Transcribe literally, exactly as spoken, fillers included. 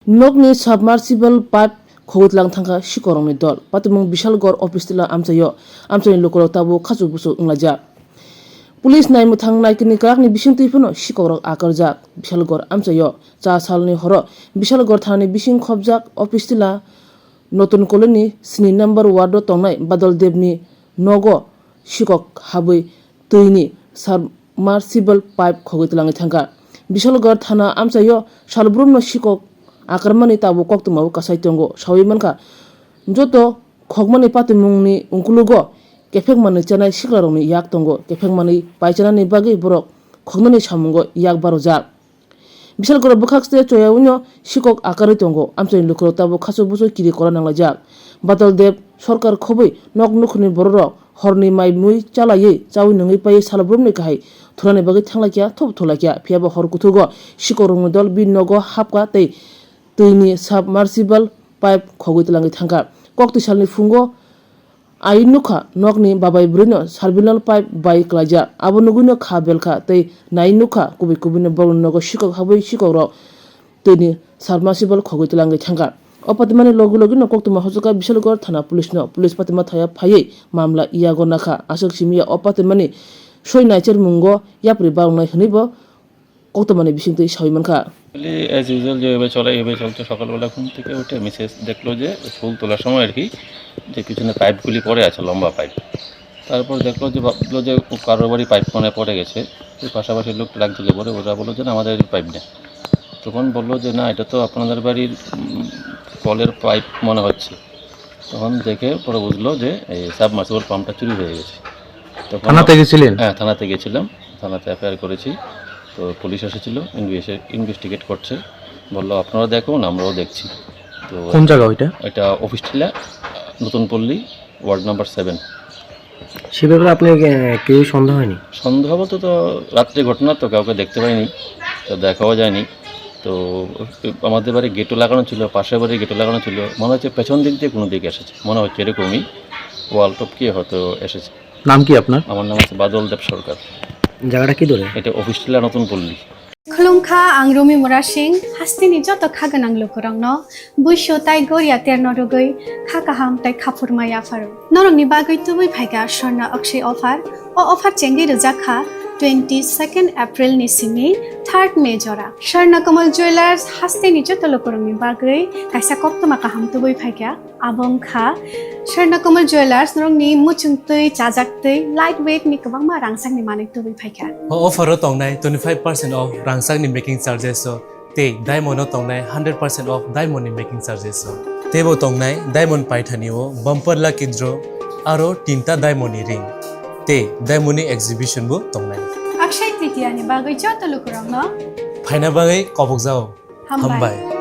Nokni submersible pipe khogwi tlang thangkha sikorokni dol. Patimung Bishalgarh office tila amchaio, amchaini lukurok tabuk khachuk buchuk wnglaijak. Police naimwthang naikini kwrakni bisingtwi phano sikokrok akarjak. Bishalgarh amchaio cha salni horo Bishalgarh thanani bising khopjak office tila Notun Colony sini number ward o tongnai Badal Debni nogo sikok habwi twini submersible pipe khogwi twlangwi thangkha. Bishalgarh thana amchaio salbrumno sikok akarmani tabuk koktwmao kasai tongo. Saui mankha, joto khokmani patimungni ungkulugo kephek manwi chanai siklarokni yak tongo. Kephek manwi paichanani bagwi borok khoknani samungo yak barojak. Bishalgarh bwkhak se choyaui no sikok akarwi tongo. Amchaini lukurok tabuk khachuk buchuk kiri kora nanglaijak. Badal Deb sorkar khobwi nok nukhungni bororok horni mai mui chalaiwi chaui nungwi paiwi salbrumni kahai thulani bagwi thanglaikha, thop thulaikha. Phiyaba hor kuthugo sikokrokni dol bini nogo hapkha tei twini submersible pipe khogwi twlangwi thangkha. Koktwi salni phungo Ai nukha, nokni babai bwrwino survival pipe bai klaijak. Abo nugwino kha belkha tei nai nukha, kubui kubuino borokni nogo sikok habwi sikokrok twini submersible khogwi twlangwi thangkha. O patimani logi logino koktwma hochokha Bishalgarh thana police no. Police patima thaya phaiwi mamla yago nakha. Aswk simiya o patimani soi naichermungo yapri baroknai hwnwibo koktwmani bisingtwi saui mankha. Actually, as usual, যেভাবে চলে, এইভাবে চলছে। সকালবেলা ঘুম থেকে উঠে মিসেস দেখলো যে ফুল তোলার সময় আর কি, যে পিছনে পাইপগুলি পড়ে আছে, লম্বা পাইপ। তারপর দেখলো যে, ভাবলো যে কারোর বাড়ি পাইপ মনে হয় পড়ে গেছে, তো পাশাপাশি লোক ডাক দিলে পরে ওরা বললো যে, "না, আমাদের এই পাইপ নেই।" তখন বললো যে, "না, এটা তো আপনাদের বাড়ির, উম, কলের পাইপ মনে হচ্ছে।" তখন দেখে পরে বুঝলো যে এই সাবমার্সিবল পাম্পটা চুরি হয়ে গেছে। তখন থানাতে গেছিলেন? হ্যাঁ, থানাতে গেছিলাম, থানাতে এফআইআর করেছি। তো পুলিশ এসেছিল, ইনভেস্টিগেট করছে, বললো, "আপনারা দেখুন, আমরাও দেখছি।" তো কোন জায়গা ওইটা? এটা অফিস টিলা, নতুন পল্লী, ওয়ার্ড নাম্বার সেভেন। সে ব্যাপারে আপনি, আহ, কেউ সন্দেহ হয়নি? সন্দেহ বলতে তো রাত্রে ঘটনা, তো কাউকে দেখতে পাইনি, তো দেখাও যায়নি। তো আমাদের বাড়ি গেটও লাগানো ছিল, পাশের বাড়ি গেটও লাগানো ছিল, মনে হচ্ছে পেছন দিক দিয়ে কোনো দিকে এসেছে, মনে হচ্ছে এরকমই ওয়াল টপকে হয়তো এসেছে। নাম কি আপনার? আমার নাম হচ্ছে বাদল দেব সরকার। জায়গাটা কি ধরে? এটা অফিস টিলা নতুন পল্লী। Khulumkha, ang Rumi Murasing, hasteni joto kha gwnang lukurokno buisu tai goria terno rwgwi kha kaham tai khaphurma yapharo. Norokni bagwi tubui phaikha Swarna Akshay offer. O offer chengwi rwjak kha twenty second April ni simi third May jora. Swarna Kamal Jewellers hasteni joto lukurokni bagwi kaisa koktwma kaham tubui phaikha. Abo wngkha Swarna Kamal Jewellers, norokni muchungtwi, chajaktwi, light weight ni kwbangma rangchakni manwi tubui phaikha. O offer o tongnai twenty five percent off rangchakni making charges o tei diamond o tongnai hundred percent off diamond ni making charges o. Teibo tongnai diamond paithani o bumper lucky draw aro tinta diamond ni ring tei diamond ni exhibition bo tongnai. Akshay Tritiya ni bagwi joto lukurokno phaina bagwi kobokjao. Hambai. Hambai.